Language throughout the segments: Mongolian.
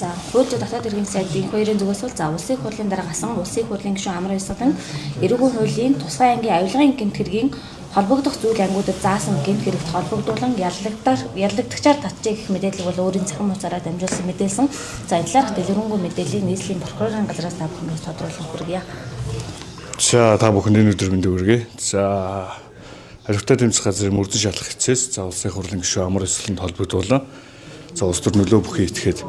За, хууль зүйн дотоод хэргийн сайд их хоёрын зүгээс бол за улсын хурлын дарга асан улсын хурлын гишүүн Амар Ёсгалан эрүүгийн хуулийн тусгай ангийн авилгын гэмт хэргийн холбогдох зүйл ангиудад заасан гэмт хэрэгт холбогдуулан яллагдагчаар татжээ гэх мэдээлэл бол өөрийн цахим хуудасаараа дамжуулсан мэдээлсэн. За, энэ талаарх дэлгэрэнгүй мэдээллийг нийслэлийн прокурорын газраас та бүхэнд тодруулан хүргье. За, та бүхэнд энэ өдөр мэндийг хүргэе. За, хариуцлагатай тэмцэх газрын мөрдөн шалах хэцээс за улсын хурлын гишүүн Амар Ёсгаланд холбогдуулан за улс төр нөлөө бүхий этгээд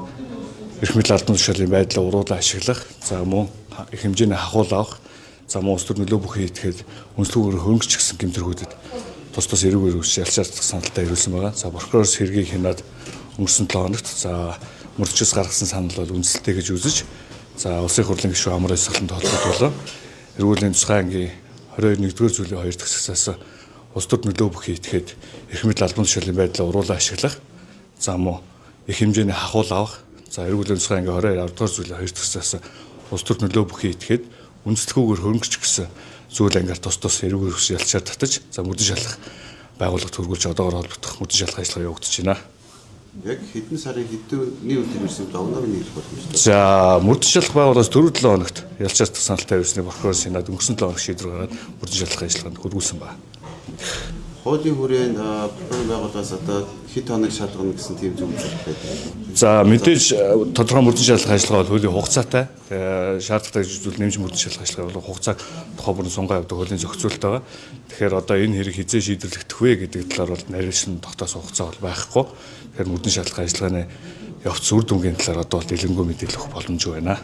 эрх мэдэл албан тушаалын байдлаа уруулан ашиглах, за мөн их хэмжээний хахуул авах, за мөн улс төр нөлөө бүхий этгээд үнэлгүүгээр хөрөнгөч гэсэн гэмтэрхүүдэд тус тус эрүүг эрүүгч ялчаар саналтай ирүүлсэн байгаа. За, прокуророос хэргийг хянаад өнгөрсөн 7 хоногт за мөрдөчөөс гаргасан санал бол үндэслэлтэй гэж үзэж за улсын хурлын гишүүн Амар Ёсгаланд холбогдуулан эргүүлийн тусгай ангийн 22 1-р зүйлийн 2 дахь хэсгээс улс төр нөлөө бүхий этгээд эрх мэдэл албан тушаалын байдлаа уруулан ашиглах, за мөн их хэмжээний хахуул авах, за эргүүлийн тусгай ангийн 22 10 дугаар зүйлийн 2 дахь хэсгээс улс төр нөлөө бүхий этгээд үндэслэхүүгээр хөрөнгөч гэсэн зүйл ангиар тус тус эрүүг эрхс ялчаар татаж за мөрдөн шалах байгууллага төргүүлж одоогор холбогдох мөрдөн шалах ажиллагаа явагдаж байна. Яг хэдэн сарын хэдний өдөр ирсэн зовног нь хэлэх боломжтой. За, мөрдөн шалах байгууллагаас 4-7 хоногт ялчаар татах саналтай ирснийг прокурор сенат өнгөрсөн 7 хоног шийдвэр гаргаад мөрдөн шалах ажиллагаанд хөрвүүлсэн байна. Хуулийн хүрээнд прокурорын байгууллагаас одоо хэд хоног шалгана гэсэн тийм зөвлөлт байдаг. За, мэдээж тодорхой мөрдөн шалгах ажиллагаа бол хуулийн хугацаатай. Шаардлагатай зүйл нэмж мөрдөн шалгах ажиллагаа бол хугацааг тухай бүрэн сунгаа явдаг хуулийн зохицуулалт байгаа. Тэгэхээр одоо энэ хэрэг хизээ шийдвэрлэгдэх вэ гэдэг талаар бол нарийншин тогтоосон хугацаа бол байхгүй. Тэгэхээр мөрдөн шалгах ажиллагааны явц үр дүнгийн талаар одоо бол дэлгэрэнгүй мэдээлэл өгөх боломжгүй байна.